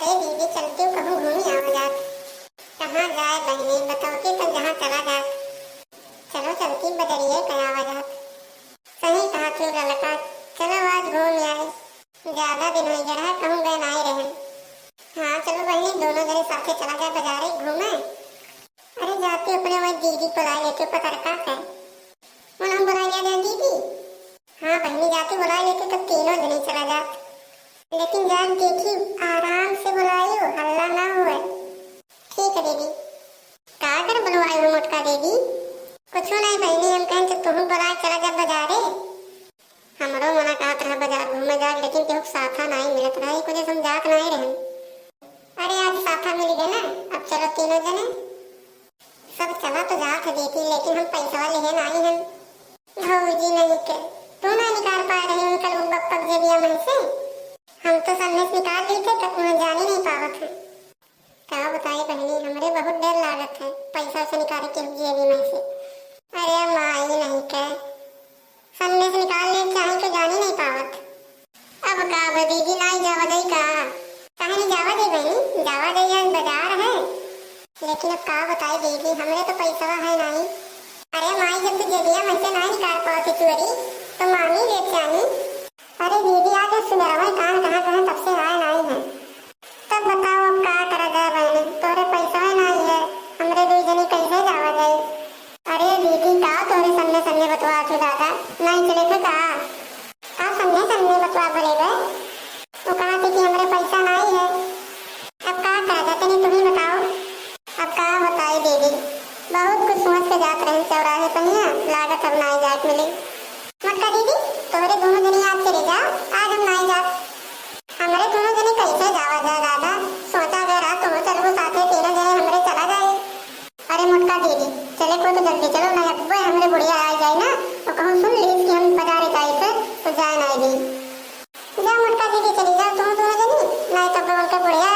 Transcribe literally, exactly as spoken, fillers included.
ए दीदी, चलती हूँ कहूँ घूमी आवा जात। कहाँ जाए बहिनी, बतौती तो जहाँ चला जात। चलो चलती बजरिए पे आवा जात। सही कहा तू ललका, चलो आज घूम आए। ज्यादा दिन हो गया है, कहूँ गए नाई रहे। हाँ चलो बहिनी, दोनों जने साथे चला जाए बजारे घूमे। अरे जाती अपने वही दीदी बुला लेती पतरका के। उन्हें बुला लिया जाए दीदी। हाँ बहिनी, जाती बुला लेती तब तीनों जने चला जात। लेकिन जान देखी, आराम से बुलाइयो, हल्ला ना होए। ठीक है दीदी। का कर बुलवाई हो मोटका दीदी? कुछो नहीं बहिनी, हम कहें तो तुहू बुलाए चला जा बजारे। हमरो मना कहत रहा बजार घूमे जाए, लेकिन केहू साथा नहीं मिलत रहा, एक वजह से हम जात नहीं रहे। अरे आज साथा मिल गए ना, अब चलो तीनों जने। सब चला तो जात है दीदी, लेकिन हम पैसा लेहे नहीं हम। भौजी नहीं के, तू ना निकाल पाए रहे उनकर वो बप्पक जेबिया में से। हम तो सन्ने से निकाल ली थे, तब उन्हें जाने नहीं पावत है। का बताई बहिनी, हमरे बहुत डर लागत है पैसा से निकाले के जेबी में से। अरे माई नहीं के, सन्ने से निकाल ले चाहे तो जाने नहीं पावत। अब का बा दीदी, नाई जावा जाई का? काहे नहीं जावा जाई बहिनी, जावा जाई, आज बजार है। लेकिन अब का बताई दीदी, हमरे तो पैसा है नहीं। अरे माई, जब तू जेबिया में से नहीं निकाल पावत चोरी, तो मांगी ले चाही। अरे दीदी, आज सुनरवा कान कहाँ कहाँ तब से आए नहीं है। तब बताओ अब का करा जाए बहनी, तोरे पैसा है नहीं है, हमरे दुई जनी कैसे जावा जाई? अरे दीदी, का तोरे सन्ने सन्ने बतवा के दादा, नहीं चले थे का? का सन्ने सन्ने बतवा भले बे? वो कहा थी कि हमरे पैसा नहीं है। अब का करा जाए, तनी तुम ही बताओ। अब का बताई दीदी, बहुत कुछ सोच के जात रही चौराहे पर हियाँ, लागत अब नाई जात मिली। मोटका दीदी, तोहरे दोनों जनी आज चले जाओ, आज हम नाई जात। हमरे दोनों जनी कैसे जावा जाए दादा? सोचा गया रहा तुम चलबो साथे, तीनों जने हमरे चला जाए। अरे मोटका दीदी, चले को तो जल्दी चलो, नहीं अब्बे हमरे बुढ़िया आ जाए ना, तो कहूँ सुन लीस कि हम बाजारे जाए थे, तो जाए नाई दी। जा मोटका दीदी चली जाओ तुम दोनों जनी, नहीं तो अब्बे उनके बुढ़िया